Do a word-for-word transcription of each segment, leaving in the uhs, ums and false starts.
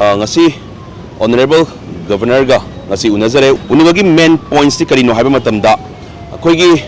ꯑ, ꯉꯁꯤ Honourable Governorꯒ ꯉꯁꯤ ꯎꯅꯖꯔꯦ꯫ ꯎꯅꯕꯒꯤ main pointsꯇꯤ ꯀꯔꯤꯅꯣ ꯍꯥꯏꯕ ꯃꯇꯝꯗ, ꯑꯩꯈꯣꯏꯒꯤ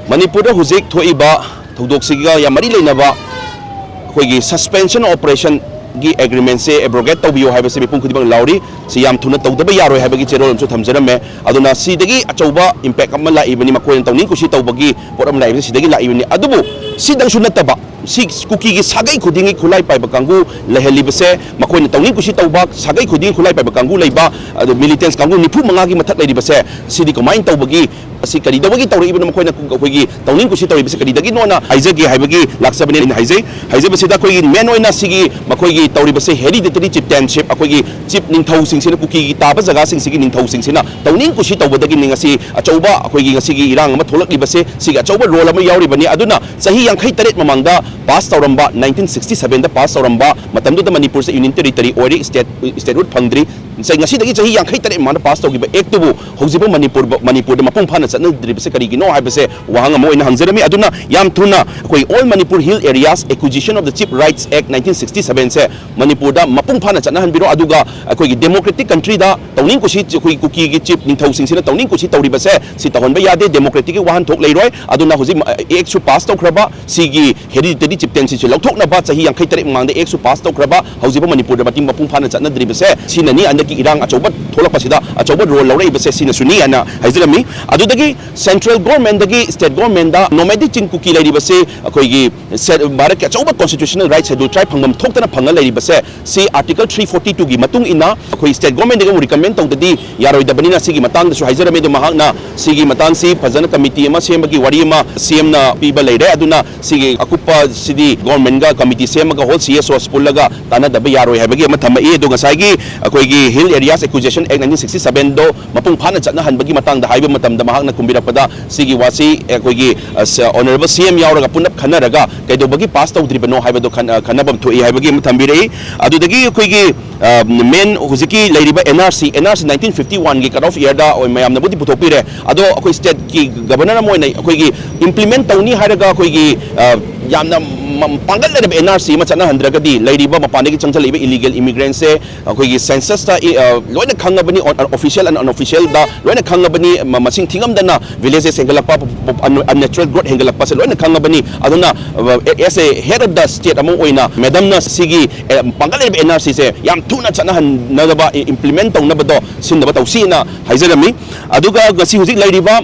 ꯃꯅꯤꯄꯨꯔꯗ ꯍꯧꯖꯤꯛ ꯊꯣꯛꯏꯕ ꯊꯧꯗꯣꯛꯁꯤꯒ ꯌꯥꯝ ꯃꯔꯤ ꯂꯩꯅꯕ ꯑꯩꯈꯣꯏꯒꯤ suspension operationꯒꯤ agreementꯁꯦ abrogate ꯇꯧꯕꯤꯌꯨ ꯍꯥꯏꯕꯁꯦ ꯃꯤꯄꯨꯝ ꯈꯨꯗꯤꯡꯃꯛ ꯂꯥꯎꯔꯤ꯫ ꯁꯤ ꯌꯥꯝ ꯊꯨꯅ ꯇꯧꯗꯕ ꯌꯥꯔꯣꯏ ꯍꯥꯏꯕꯒꯤ ꯆꯦꯔꯣꯜ ꯑꯃꯁꯨ ꯊꯝꯖꯔꯝꯃꯦ꯫ ꯑꯗꯨꯅ ꯁꯤꯗꯒꯤ ꯑꯆꯧꯕ impact ꯑꯃ ꯂꯥꯛꯏꯕꯅꯤ, ꯃꯈꯣꯏꯅ ꯇꯧꯅꯤꯡ ꯀꯨꯁꯤ ꯇꯧꯕꯒꯤ ꯄꯣꯠ ꯑꯃ ꯂꯥꯛꯏꯕꯁꯤ ꯁꯤꯗꯒꯤ ꯂꯥꯛꯏꯕꯅꯤ꯫ ꯑꯗꯨꯕꯨ ꯁꯤꯗꯪꯁꯨ ꯅꯠꯇꯕ, ꯁꯤ ꯀꯨꯀꯤꯒꯤ ꯁꯥꯒꯩ ꯈꯨꯗꯤꯡꯒꯤ ꯈꯨꯠꯂꯥꯏ ꯄꯥꯏꯕ ꯀꯥꯡꯕꯨ ꯂꯩꯍꯜꯂꯤꯕꯁꯦ, ꯃꯈꯣꯏꯅ ꯇꯧꯅꯤꯡ ꯀꯨꯁꯤ ꯇꯧꯕ ꯁꯥꯒꯩ ꯈꯨꯗꯤꯡꯒꯤ ꯈꯨꯠꯂꯥꯏ ꯄꯥꯏꯕ ꯀꯥꯡꯕꯨ ꯂꯩꯕ, ꯑꯗꯨ militants ꯀꯥꯡꯕꯨ ꯅꯤꯐꯨ ꯃꯉꯥꯒꯤ ꯃꯊꯛ ꯂꯩꯔꯤꯕꯁꯦ, ꯁꯤꯗꯤ ꯀꯃꯥꯏꯅ ꯇꯧꯕꯒꯤ, ꯑꯁꯤ ꯀꯔꯤꯗꯧꯕꯒꯤ ꯇꯧꯔꯛꯏꯕꯅꯣ, ꯃꯈꯣꯏꯅ ꯑꯩꯈꯣꯏꯒꯤ ꯇꯧꯅꯤꯡ ꯀꯨꯁꯤ ꯇꯧꯔꯤꯕꯁꯤ ꯀꯔꯤꯗꯒꯤꯅꯣꯅ ꯍꯥꯏꯖꯒꯦ ꯍꯥꯏꯕꯒꯤ ꯂꯥꯛꯆꯕꯅꯤ꯫ ꯑꯩꯅ ꯍꯥꯏꯖꯩ, ꯍꯥꯏꯖꯕꯁꯤꯗ ꯑꯩꯈꯣꯏꯒꯤ main ꯑꯣꯏꯅ ꯁꯤꯒꯤ ꯃꯈꯣꯏꯒꯤ ꯇꯧꯔꯤꯕꯁꯦ hereditary chieftainship, ꯑꯩꯈꯣꯏꯒꯤ chief ꯅꯤꯡꯊꯧꯁꯤꯡꯁꯤꯅ, ꯀꯨꯀꯤꯒꯤ ꯇꯥꯕ ꯖꯒꯥꯁꯤꯡꯁꯤꯒꯤ ꯅꯤꯡꯊꯧꯁꯤꯡꯁꯤꯅ ꯇꯧꯅꯤꯡ ꯀꯨꯁꯤ ꯇꯧꯕꯗꯒꯤꯅꯤ ꯉꯁꯤ ꯑꯆꯧꯕ ꯑꯩꯈꯣꯏꯒꯤ ꯉꯁꯤꯒꯤ ꯏꯔꯥꯡ ꯑꯃ ꯊꯣꯛꯂꯛꯂꯤꯕꯁꯦ, ꯁꯤꯒꯤ ꯑꯆꯧꯕ role ꯑꯃ ꯌꯥꯎꯔꯤꯕꯅꯤ꯫ ꯑꯗꯨꯅ ꯆꯍꯤ ꯌꯥꯡꯈꯩ ꯇꯔꯦꯠ ꯃꯃꯥꯡꯗ pass ꯇꯧꯔꯝꯕ, nineteen sixty sevenꯗ pass ꯇꯧꯔꯝꯕ, ꯃꯇꯝꯗꯨꯗ ꯃꯅꯤꯄꯨꯔꯁꯦ union territory ꯑꯣꯏꯔꯤ, state, statehood ꯐꯪꯗ꯭ꯔꯤ꯫ ꯉꯁꯤ-, ꯉꯁꯤꯗꯒꯤ ꯆꯍꯤ ꯌꯥꯡꯈꯩ ꯇꯔꯦꯠ ꯃꯃꯥꯡꯗ pass ꯇꯧꯈꯤꯕ actꯕꯨ ꯍꯧꯖꯤꯛꯐꯥꯎ ꯃꯅꯤꯄꯨꯔ, ꯃꯅꯤꯄꯨꯔꯗ ꯃꯄꯨꯡ ꯐꯥꯅ ꯆꯠꯅꯗ꯭ꯔꯤꯕꯁꯦ ꯀꯔꯤꯒꯤꯅꯣ ꯍꯥꯏꯕꯁꯦ ꯋꯥꯍꯪ ꯑꯃ ꯑꯣꯏꯅ ꯍꯪꯖꯔꯝꯃꯤ꯫ ꯑꯗꯨꯅ ꯌꯥꯝ ꯊꯨꯅ ꯑꯩꯈꯣꯏ All Manipur Hill Areas Acquisition of the Chief Rights Act nineteen sixty sevenꯁꯦ ꯃꯅꯤꯄꯨꯔꯗ ꯃꯄꯨꯡ ꯐꯥꯅ ꯆꯠꯅꯍꯟꯕꯤꯔꯣ꯫ ꯑꯗꯨꯒ ꯑꯩꯈꯣꯏꯒꯤ democratic countryꯗ ꯇꯧꯅꯤꯡ ꯀꯨꯁꯤ, ꯑꯩꯈꯣꯏꯒꯤ ꯀꯨꯀꯤꯒꯤ chief ꯅꯤꯡꯊꯧꯁꯤꯡꯁꯤꯅ ꯇꯧꯅꯤꯡ ꯀꯨꯁꯤ ꯇꯧꯔꯤꯕꯁꯦ ꯁꯤ ꯇꯧꯍꯟꯕ ꯌꯥꯗꯦ, democraticꯀꯤ ꯋꯥꯍꯟꯊꯣꯛ ꯂꯩꯔꯣꯏ꯫ ꯑꯗꯨꯅ ꯍꯧꯖꯤꯛ actꯁꯨ pass ꯇꯧꯈ꯭ꯔꯕ, ꯁꯤꯒꯤ hereditary chieftainshipꯁꯤ ꯂꯧꯊꯣꯛꯅꯕ ꯆꯍꯤ ꯌꯥꯡꯈꯩ ꯇꯔꯦꯠ ꯃꯃꯥꯡꯗ actꯁꯨ pass ꯇꯧꯈ꯭ꯔꯕ, ꯍꯧꯖꯤꯛꯐꯥꯎ ꯃꯅꯤꯄꯨꯔꯗ ꯃꯇꯤꯡ ꯃꯄꯨꯡ ꯐꯥꯅ ꯆꯠꯅꯗ꯭ꯔꯤꯕꯁꯦ ꯁꯤꯅꯅꯤ, ꯍꯟꯗꯛꯀꯤ ꯏꯔꯥꯡ ꯑꯆꯧꯕ ꯊꯣꯛꯂꯛꯄꯁꯤꯗ ꯑꯆꯧꯕ role ꯂꯧꯔꯛꯏꯕꯁꯦ ꯁꯤꯅꯁꯨꯅꯤ ꯍꯥꯏꯅ ꯍꯥꯏꯖꯔꯝꯃꯤ꯫ ꯑꯗꯨꯗꯒꯤ central governmentꯗꯒꯤ state governmentꯗ nomadic ꯆꯤꯡ ꯀꯨꯀꯤ ꯂꯩꯔꯤꯕꯁꯤ ꯑꯩꯈꯣꯏꯒꯤ ꯁꯦ-, ꯚꯥꯔꯠꯀꯤ ꯑꯆꯧꯕ constitutional right schedule tribe ꯐꯪꯐꯝ ꯊꯣꯛꯇꯅ ꯐꯪꯉ ꯂꯩꯔꯤꯕꯁꯦ ꯁꯤ article three forty twoꯒꯤ ꯃꯇꯨꯡ ꯏꯟꯅ ꯑꯩꯈꯣꯏ state governmentꯗꯒꯤ ꯑꯃꯨꯛ recommend ꯇꯧꯗꯗꯤ ꯌꯥꯔꯣꯏꯗꯕꯅꯤꯅ ꯁꯤꯒꯤ ꯃꯇꯥꯡꯗꯁꯨ ꯍꯥꯏꯖꯔꯝꯃꯤ꯫ ꯑꯗꯣ ꯃꯍꯥꯛꯅ ꯁꯤꯒꯤ ꯃꯇꯥꯡꯁꯤ ꯐꯖꯅ committee ꯑꯃ ꯁꯦꯝꯕꯒꯤ ꯋꯥꯔꯤ ꯑꯃ CMꯅ ꯄꯤꯕ ꯂꯩꯔꯦ꯫ ꯑꯗꯨꯅ ꯁꯤꯒꯤ ꯑꯀꯨꯞꯄꯁꯤꯗꯤ governmentꯒ committee ꯁꯦꯝꯃꯒ whole CSOs ꯄꯨꯜꯂꯒ ꯇꯥꯟꯅꯗꯕ ꯌꯥꯔꯣꯏ ꯍꯥꯏꯕꯒꯤ ꯑꯃ ꯊꯝꯃꯛꯏ꯫ ꯑꯗꯣ ꯉꯁꯥꯏꯒꯤ ꯑꯩꯈꯣꯏꯒꯤ Hill Areas Acquisition Act nineteen sixty sevenꯗꯣ ꯃꯄꯨꯡ ꯐꯥꯅ ꯆꯠꯅꯍꯟꯕꯒꯤ ꯃꯇꯥꯡꯗ ꯍꯥꯏꯕ ꯃꯇꯝꯗ ꯃꯍꯥꯛꯅ ꯈꯨꯝꯕꯤꯔꯛꯄꯗ ꯁꯤꯒꯤ ꯋꯥꯁꯤ ꯑꯩꯈꯣꯏꯒꯤ, ꯑ, ꯁ-, Honourable CM ꯌꯥꯎꯔꯒ ꯄꯨꯟꯅ ꯈꯟꯅꯔꯒ ꯀꯩꯗꯧꯕꯒꯤ pass ꯇꯧꯗ꯭ꯔꯤꯕꯅꯣ ꯍꯥꯏꯕꯗꯣ ꯈꯟ-, ꯑ, ꯈꯟꯅꯐꯝ ꯊꯣꯛꯏ ꯍꯥꯏꯕꯒꯤ ꯑꯃ ꯊꯝꯕꯤꯔꯛꯏ꯫ ꯑꯗꯨꯗꯒꯤ ꯑꯩꯈꯣꯏꯒꯤ, ꯑ, main ꯍꯧꯖꯤꯛꯀꯤ ꯂꯩꯔꯤꯕ NRC, NRC nineteen fifty oneꯒꯤ cut off yearꯗ ꯑꯣꯏ ꯃꯌꯥꯝꯅꯕꯨꯗꯤ ꯄꯨꯊꯣꯛꯄꯤꯔꯦ꯫ ꯑꯗꯣ ꯑꯩꯈꯣꯏ stateꯀꯤ governor ꯑꯃ ꯑꯣꯏꯅ ꯑꯩꯈꯣꯏꯒꯤ implement ꯇꯧꯅꯤ ꯍꯥꯏꯔꯒ ꯑꯩꯈꯣꯏꯒꯤ, ꯑ, ꯌꯥꯝꯅ ꯃ-, ꯄꯥꯡꯒꯜ ꯂꯩꯔꯕ N R C ꯑꯃ ꯆꯠꯅꯍꯟꯗ꯭ꯔꯒꯗꯤ ꯂꯩꯔꯤꯕ ꯃꯄꯥꯟꯗꯒꯤ ꯆꯪꯁꯤꯜꯂꯛꯏꯕ illegal immigrantꯁꯦ ꯑꯩꯈꯣꯏꯒꯤ censusꯇ ꯏ-, ꯑ, ꯂꯣꯏꯅ ꯈꯪꯉꯕꯅꯤ, on-, official and unofficialꯗ ꯂꯣꯏꯅ ꯈꯪꯉꯕꯅꯤ, ꯃ-, ꯃꯁꯤꯡ ꯊꯤꯉꯝꯗꯅ villages ꯍꯦꯟꯒꯠꯂꯛꯄ, ꯄ-, ꯄ-, un-, unnatural growth ꯍꯦꯟꯒꯠꯂꯛꯄꯁꯦ ꯂꯣꯏꯅ ꯈꯪꯉꯕꯅꯤ꯫ ꯑꯗꯨꯅ, ꯑ, as a head of the state ꯑꯃ ꯑꯣꯏꯅ madamꯅ ꯁꯤꯒꯤ, ꯑ, ꯄꯥꯡꯒꯜ ꯂꯩꯔꯕ N R Cꯁꯦ ꯌꯥꯝ ꯊꯨꯅ ꯆꯠꯅꯍꯟꯅꯕ, ꯏ-, implement ꯇꯧꯅꯕꯗꯣ ꯁꯤꯟꯅꯕ ꯇꯧꯁꯤꯅ ꯍꯥꯏꯖꯔꯝꯃꯤ꯫ ꯑꯗꯨꯒ ꯉꯁꯤ ꯍꯧꯖꯤꯛ ꯂꯩꯔꯤꯕ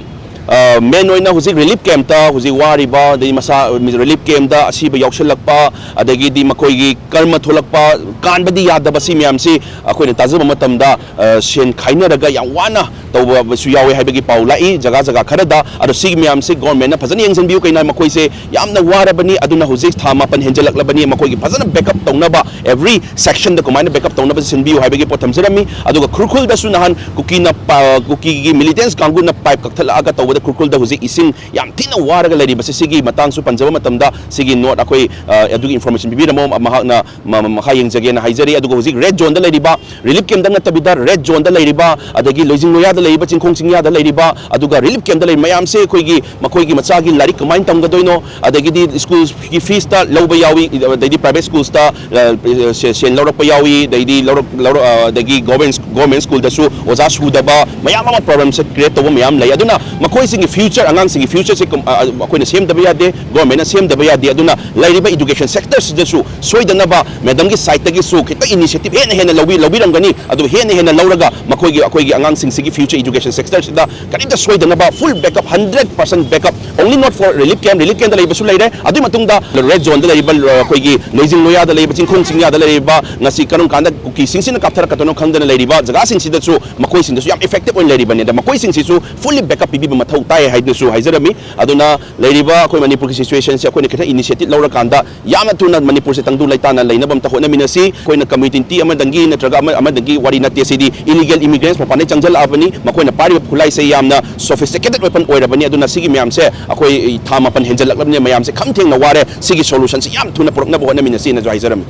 ꯑ, main ꯑꯣꯏꯅ ꯍꯧꯖꯤꯛ relief campꯇ ꯍꯧꯖꯤꯛ ꯋꯥꯔꯤꯕ, ꯑꯗꯩ ꯃꯁꯥ relief campꯇ ꯑꯁꯤꯕ ꯌꯥꯎꯁꯜꯂꯛꯄ, ꯑꯗꯒꯤꯗꯤ ꯃꯈꯣꯏꯒꯤ ꯀꯔꯃ ꯊꯣꯛꯂꯛꯄ, ꯀꯥꯟꯕꯗꯤ ꯌꯥꯗꯕ, ꯁꯤ ꯃꯌꯥꯝꯁꯤ ꯑꯩꯈꯣꯏꯅ ꯇꯥꯖꯕ ꯃꯇꯝꯗ, ꯑ, ꯁꯦꯟ ꯈꯥꯏꯅꯔꯒ ꯌꯥꯝ ꯋꯥꯅ ꯇꯧꯕꯁꯨ ꯌꯥꯎꯋꯦ ꯍꯥꯏꯕꯒꯤ ꯄꯥꯎ ꯂꯥꯛꯏ ꯖꯒꯥ ꯖꯒꯥ ꯈꯔꯗ꯫ ꯑꯗꯣ ꯁꯤꯒꯤ ꯃꯌꯥꯝꯁꯤ governmentꯅ ꯐꯖꯅ ꯌꯦꯡꯁꯤꯟꯕꯤꯌꯨ, ꯀꯩꯅꯣ ꯍꯥꯏ ꯃꯈꯣꯏꯁꯦ ꯌꯥꯝꯅ ꯋꯥꯔꯕꯅꯤ꯫ ꯑꯗꯨꯅ ꯍꯧꯖꯤꯛ ꯊꯥ ꯃꯥꯄꯟ ꯍꯦꯟꯖꯜꯂꯛꯂꯕꯅꯤ, ꯃꯈꯣꯏꯒꯤ ꯐꯖꯅ backup ꯇꯧꯅꯕ, every sectionꯗ ꯀꯃꯥꯏꯅ backup ꯇꯧꯅꯕ ꯁꯤꯟꯕꯤꯌꯨ ꯍꯥꯏꯕꯒꯤ ꯄꯣꯠ ꯊꯝꯖꯔꯝꯃꯤ꯫ ꯑꯗꯨꯒ ꯈꯨꯔꯈꯨꯜꯗꯁꯨ ꯅꯍꯥꯟ ꯀꯨꯀꯤꯅ ꯄ-, ꯀꯨꯀꯤꯒꯤ militants ꯀꯥꯡꯕꯨꯅ pipe ꯀꯛꯊꯠꯂꯛꯑꯒ ꯇꯧꯕꯗ ꯈꯨꯔꯈꯨꯜꯗ ꯍꯧꯖꯤꯛ ꯏꯁꯤꯡ ꯌꯥꯝ ꯊꯤꯅ ꯋꯥꯔꯒ ꯂꯩꯔꯤꯕꯁꯤ, ꯁꯤꯒꯤ ꯃꯇꯥꯡꯁꯨ ꯄꯟꯖꯕ ꯃꯇꯝꯗ ꯁꯤꯒꯤ note ꯑꯩꯈꯣꯏ, ꯑ, ꯑꯗꯨꯒꯤ information ꯄꯤꯕꯤꯔꯝꯃꯣ, ꯃꯍꯥꯛꯅ ꯃ-, ꯃ-, ꯃꯈꯥ ꯌꯦꯡꯖꯒꯦꯅ ꯍꯥꯏꯖꯔꯤ꯫ ꯑꯗꯨꯒ ꯍꯧꯖꯤꯛ red zoneꯗ ꯂꯩꯔꯤꯕ, relief campꯇ ꯅꯠꯇꯕꯤꯗ red zoneꯗ ꯂꯩꯔꯤꯕ, ꯑꯗꯒꯤ ꯂꯣꯏꯖꯤꯡ ꯂꯣꯌꯥꯗ ꯂꯩꯔꯤꯕ, ꯆꯤꯡꯈꯣꯡ ꯆꯤꯡꯌꯥꯗ ꯂꯩꯔꯤꯕ, ꯑꯗꯨꯒ relief campꯇ ꯂꯩꯔꯤꯕ ꯃꯌꯥꯝꯁꯦ ꯑꯩꯈꯣꯏꯒꯤ, ꯃꯈꯣꯏꯒꯤ ꯃꯆꯥꯒꯤ ꯂꯥꯏꯔꯤꯛ ꯀꯃꯥꯏꯅ ꯇꯝꯒꯗꯣꯏꯅꯣ, ꯑꯗꯒꯤꯗꯤ schoolꯒꯤ feesꯇ ꯂꯧꯕ ꯌꯥꯎꯏ, ꯑꯗꯩꯗꯤ private schoolsꯇ, ꯑ, ꯁꯦ-, ꯁꯦꯟ ꯂꯧꯔꯛꯄ ꯌꯥꯎꯏ, ꯑꯗꯩꯗꯤ ꯂꯧꯔꯛ-, ꯂꯧꯔꯛ-, ꯑ, ꯑꯗꯒꯤ government, government schoolꯗꯁꯨ ꯑꯣꯖꯥ ꯁꯨꯗꯕ ꯃꯌꯥꯝ ꯑꯃ problemꯁꯦ create ꯇꯧꯕ ꯃꯌꯥꯝ ꯂꯩ꯫ ꯑꯗꯨꯅ ꯃꯈꯣꯏꯁꯤꯡꯒꯤ future, ꯑꯉꯥꯡꯁꯤꯡꯒꯤ futureꯁꯦ ꯀꯝ-, ꯑ, ꯑ, ꯑꯩꯈꯣꯏꯅ ꯁꯦꯝꯗꯕ ꯌꯥꯗꯦ, governmentꯅ ꯁꯦꯝꯗꯕ ꯌꯥꯗꯦ꯫ ꯑꯗꯨꯅ ꯂꯩꯔꯤꯕ education sectorꯁꯤꯗꯁꯨ ꯁꯣꯏꯗꯅꯕ madamꯒꯤ sideꯇꯒꯤꯁꯨ ꯈꯤꯇꯪ initiative ꯍꯦꯟꯅ ꯍꯦꯟꯅ ꯂꯧꯕꯤ-, ꯂꯧꯕꯤꯔꯝꯒꯅꯤ꯫ ꯑꯗꯨ ꯍꯦꯟꯅ ꯍꯦꯟꯅ ꯂꯧꯔꯒ ꯃꯈꯣꯏꯒꯤ, ꯑꯩꯈꯣꯏꯒꯤ ꯑꯉꯥꯡꯁꯤꯡꯁꯤꯒꯤ future education sectorꯁꯤꯗ ꯀꯔꯤꯝꯇ ꯁꯣꯏꯗꯅꯕ full backup, hundred percent backup, only not for relief camp, relief campꯇ ꯂꯩꯕꯁꯨ ꯂꯩꯔꯦ꯫ ꯑꯗꯨꯒꯤ ꯃꯇꯨꯡꯗ red zoneꯗ ꯂꯩꯔꯤꯕ, ꯑ, ꯑꯩꯈꯣꯏꯒꯤ ꯂꯣꯏꯖꯤꯡ ꯂꯣꯌꯥꯗ ꯂꯩꯔꯤꯕ, ꯆꯤꯡꯈꯣꯡ ꯆꯤꯡꯌꯥꯗ ꯂꯩꯔꯤꯕ, ꯉꯁꯤ ꯀꯔꯝ ꯀꯥꯟꯗ ꯀꯨꯀꯤꯁꯤꯡꯁꯤꯅ ꯀꯥꯞꯊꯔꯛꯀꯗꯣꯏꯅꯣ ꯈꯪꯗꯅ ꯂꯩꯔꯤꯕ ꯖꯒꯥꯁꯤꯡꯁꯤꯗꯁꯨ, ꯃꯈꯣꯏꯁꯤꯡꯗꯁꯨ ꯌꯥꯝ effective ꯑꯣꯏꯅ ꯂꯩꯔꯤꯕꯅꯤ꯫ ꯑꯗ ꯃꯈꯣꯏꯁꯤꯡꯁꯤꯁꯨ fully backup ꯄꯤꯕꯤꯕ ꯃꯊꯧ ꯇꯥꯏ ꯍꯥꯏꯗꯨꯅꯁꯨ ꯍꯥꯏꯖꯔꯝꯃꯤ꯫ ꯑꯗꯨꯅ ꯂꯩꯔꯤꯕ ꯑꯩꯈꯣꯏ ꯃꯅꯤꯄꯨꯔꯒꯤ situationꯁꯦ ꯑꯩꯈꯣꯏꯅ ꯈꯤꯇꯪ initiative ꯂꯧꯔꯀꯥꯟꯗ ꯌꯥꯝꯅ ꯊꯨꯅ ꯃꯅꯤꯄꯨꯔꯁꯦ ꯇꯪꯗꯨ ꯂꯩꯇꯥꯅ ꯂꯩꯅꯕ ꯑꯝꯇ ꯍꯣꯠꯅꯃꯤꯟꯅꯁꯤ꯫ ꯑꯩꯈꯣꯏꯅ community ꯑꯃꯗꯒꯤ ꯅꯠꯇ꯭ꯔꯒ ꯑꯃ-, ꯑꯃꯗꯒꯤ ꯋꯥꯔꯤ ꯅꯠꯇꯦ꯫ ꯁꯤꯗꯤ illegal immigrants ꯃꯄꯥꯟꯗꯒꯤ ꯆꯪꯁꯤꯜꯂꯛꯑꯕꯅꯤ꯫ ꯃꯈꯣꯏꯅ ꯄꯥꯏꯔꯤꯕ ꯈꯨꯠꯂꯥꯏꯁꯦ ꯌꯥꯝꯅ sophisticated weapon ꯑꯣꯏꯔꯕꯅꯤ꯫ ꯑꯗꯨꯅ ꯁꯤꯒꯤ ꯃꯌꯥꯝꯁꯦ ꯑꯩꯈꯣꯏ ꯊꯥ ꯃꯥꯄꯟ ꯍꯦꯟꯖꯜꯂꯛꯂꯕꯅꯤ, ꯃꯌꯥꯝꯁꯦ ꯈꯝ ꯊꯦꯡꯅ ꯋꯥꯔꯦ꯫ ꯁꯤꯒꯤ solutionꯁꯤ ꯌꯥꯝ ꯊꯨꯅ ꯄꯨꯔꯛꯅꯕ ꯍꯣꯠꯅꯃꯤꯟꯅꯁꯤꯅꯁꯨ ꯍꯥꯏꯖꯔꯝꯃꯤ꯫